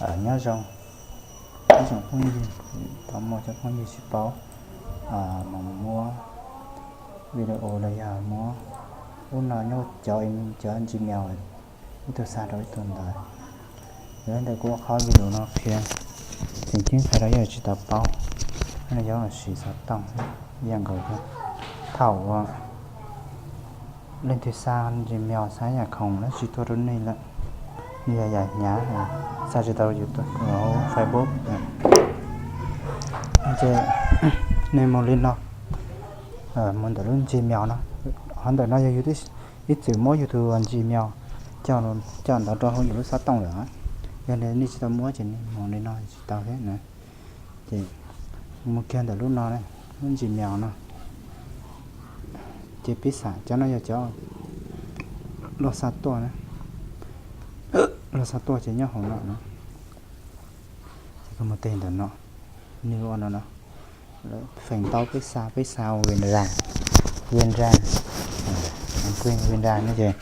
Nyob zoo, nyob zoo phooj ywg, tau muaj cov phooj ywg tsis paub mas muab video los yog muab lub no nyob cov, cov Gmail ib tug xa rau ib tug ntawd. Yog li ntawd kuv ua qhov video no qhia tseem ceeb qhia rau yog tsis tau paub, no yog siv xov tooj ib yam nkaus thiab. Thaum uas leej twg xa Gmail xa yam khoom dab tsi tuaj rau nej lawm, yog yam hnyav, xa tsis tau YouTube, Facebook, ces nej mus li no, mus ntawm lub Gmail no. Qhov ntawm no yog yus ib txwm muab yus tus Gmail coj ntawd rau hauv yus lub xov tooj lawm. Yog nej tsis tau muab ces nej mus li no tsis tau thiab na. Ces mus kiag ntawm lub no, lub Gmail no, ces piv xam cov no yog cov luag xa tuaj, luag xa tuaj ces nyob hauv no na. Ces koj mus tig ntawm no, nws ua no no, feem ntau peb xa, peb xa ua Vietnam, Vietnam, Vietnam no ces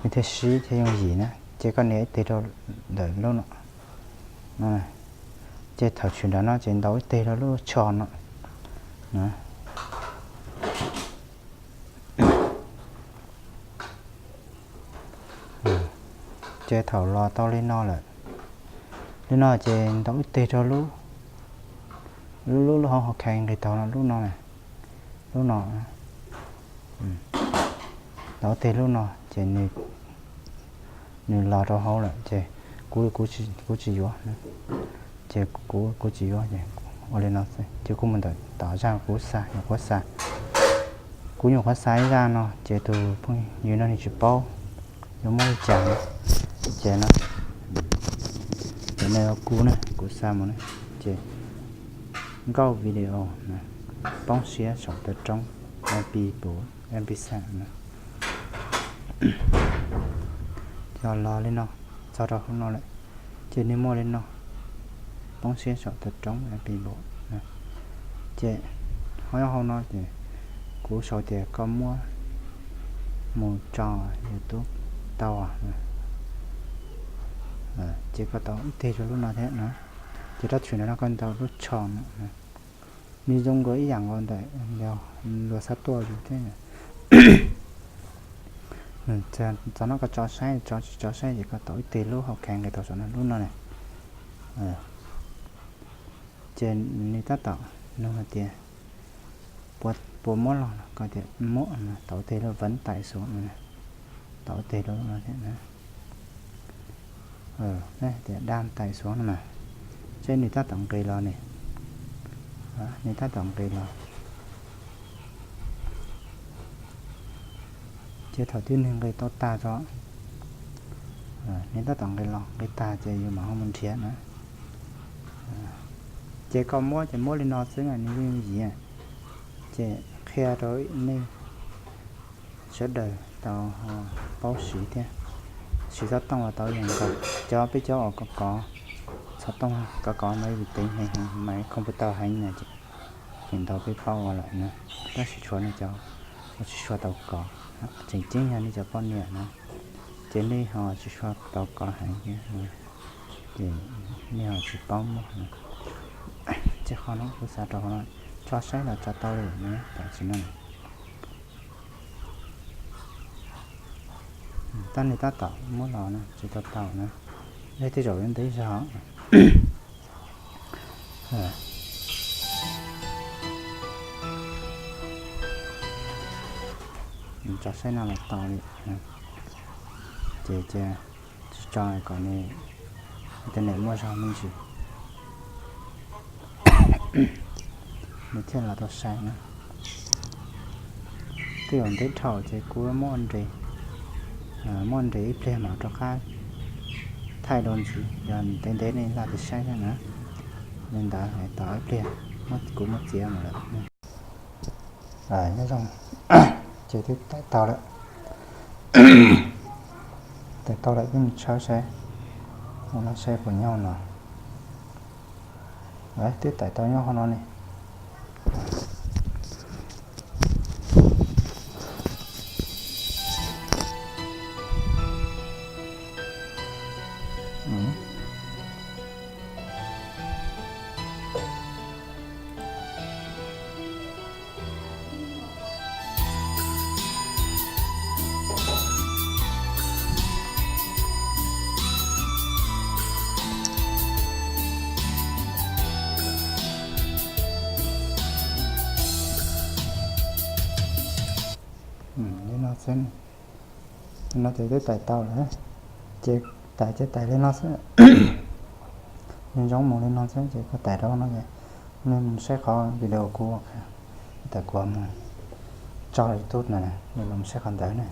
nws thiaj sib thiaj yooj yim na. Ces koj nias ib teg rau ntawm lub no, ces thaum tshwm nrad no ces ntaus ib teg rau lub tsho no. Ces thaum los tau li no lawm, li no ces ntaus ib teg rau lub, lub, lub hauv hauv khees nqis tau no, lub no, lub no, ntaus ib teg lub no ces nws los rau hauv lawm ces kuv, kuv tsis yuav, ces kuv, kuv tsis yuav ces ua li no xwb. Ces kuv mus ntawm tom zaj kuv xa, nyuam qhuav xa, kuv nyuam qhuav xa ib zaj no ces tus phooj ywg no nws tsis paub yuav muab li cas ces no, ces nws kuv ne, kuv xa mus ne, ces nkauj video, poob siab saum taw roob, mp, mp xa no. Yog los li no, txog rau hauv no lawm, ces nws muaj li no, poob siab saum taw roob, mp, ces ho hauv no ces kuv sau tias koj muab mus tso YouTube tau, ces koj tau ib teg rau lub no thiab na. Ces rab tshwm ntawm no koj ntaus lub tsho no, nws zoo nkaus ib yam nkaus ntawm luag xa tuaj yus thiab. Txog no koj tso saib, tso tsis tso saib ces koj tau ib teg lub hauv khees nqis tau saum no, lub no ne. Ces nws tab tom nug hais tias puas muab los no, koj tias muab no, tau ib teg lub vấn tải xuống no, tau ib teg lub no thiab na. Tias đang tải xuống no mas, seb nws tab tom nqis los ne, nws tab tom nqis los. Ces thaum twg nws nqis tau tag tso, nws tab tom nqis los nqis tag ces yus mam ho mus nrhiav na. Ces koj muab ces muab li no xwb na, nws yeej yim, ces qhia rau nej sawv daws tau paub siv thiab. Siv xov tooj los tau ib yam nkaus, cov peb cov uas kov kov xov tooj, kov kov máy vi tính heev heev, máy computer heev na, ces feem ntau peb paub ua lawm na. Tab sis tshuav nej cov uas tsis tshua tau kov, tseem ceeb yog nej cov poj niam na, ces nej ho tsis tshua tau kov heev thiab, ces nej ho tsis paub muab. Ces qhov no kuv xa rau qhov no, tso saib los tso tau li na, tam sim no. Tab nws tab tom muab los na, tsis tau tau na. Tej zaum yuav ntev zog. Tso saib no los tau li. Ces cia tsis tso kom nws internet muaj zog me ntsis, nws thiaj los tau sai na. Twb yuav ntev dhau ces kuv muab nres, muab nres ib pliag mam rov qab thaij dua ntxiv, yog ntev ntev nej laj tsis saib thiab na. Li ntawd hais tos ib pliag, kuv muab txiav mus lawm. Nyob zoo, ces twb tải tau lawm. Tải tau lawm peb mus tshawb saib, mus no saib puas nyob no. Twb tải tau nyob hauv no ne. xwb. No ces twb tais tau lawm, ces tais ces tais li no xwb. Nws zoo mus li no xwb ces koj tais rau no ces nej mus saib qhov video kuv, tais kuv mus tso YouTube na, nej los saib qhov ntawd na.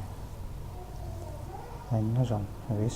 Nyob zoo, wb